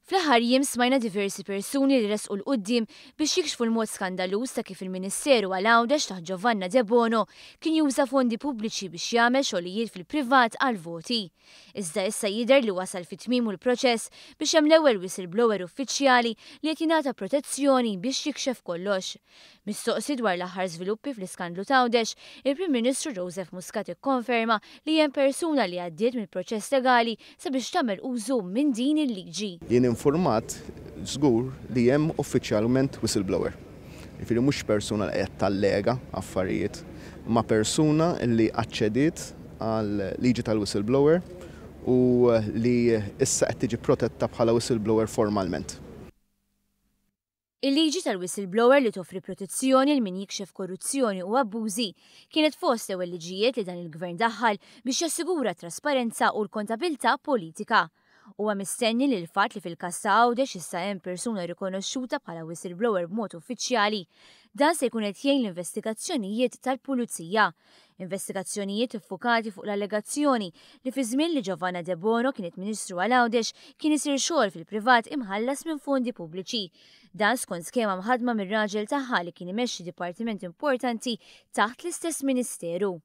Fl-aħħar jiem smajna diversi persuni li resqu 'l quddiem biex jikxfu l-mod skandaluż ta' kif il-Ministeru għal Għawdex taħt Giovanna Debono kien juża fondi pubbliċi biex jagħmel xogħlijiet fil-privat għall-voti. Iżda issa jidher li wasal fi tmiemu l-proċess biex hemm l-ewwel whistleblower uffiċjali li qed jingħata protezzjoni biex jikxef kollox. Mistoqsi dwar l-aħħar żviluppi fl-iskandlu t'Għawdex, il-Prim Ministru Joseph Muscat ikkonferma li hemm persuna li għaddiet mill-proċess legali sabiex tagħmel użu minn din il-liġi. Jien infurmat żgur li hemm uffiċjalment whistleblower. Jiġifieri mhux persuna li qed tallega affarijiet, imma persuna li aċċediet għal-liġi tal-whistleblower u li issa qed tiġi protetta bħala whistleblower formalment. Il-liġi tal-whistleblower li toffri protezzjoni lil min jikxef korruzzjoni u abbużi kienet fost l-ewwel liġijiet li dan il-Gvern daħħal biex jassigura t-trasparenza u l-kontabilità politika. Huwa mistenni li l-fatt li fil-każ ta' Għawdex issa hemm persuna rikonoxxuta bħala whistleblower b'mod uffiċjali, dan se jkun qed jgħin l-investigazzjonijiet tal-Pulizija. Investigazzjonijiet iffukati fuq l-allegazzjoni li fi żmien li Giovanna Debono kienet Ministru għal Għawdex kien isir xogħol fil-privat imħallas minn fondi pubbliċi. Dan skont skema mħaddma mir-raġel tagħha li kien imexxi dipartiment importanti taħt l-istess Ministeru.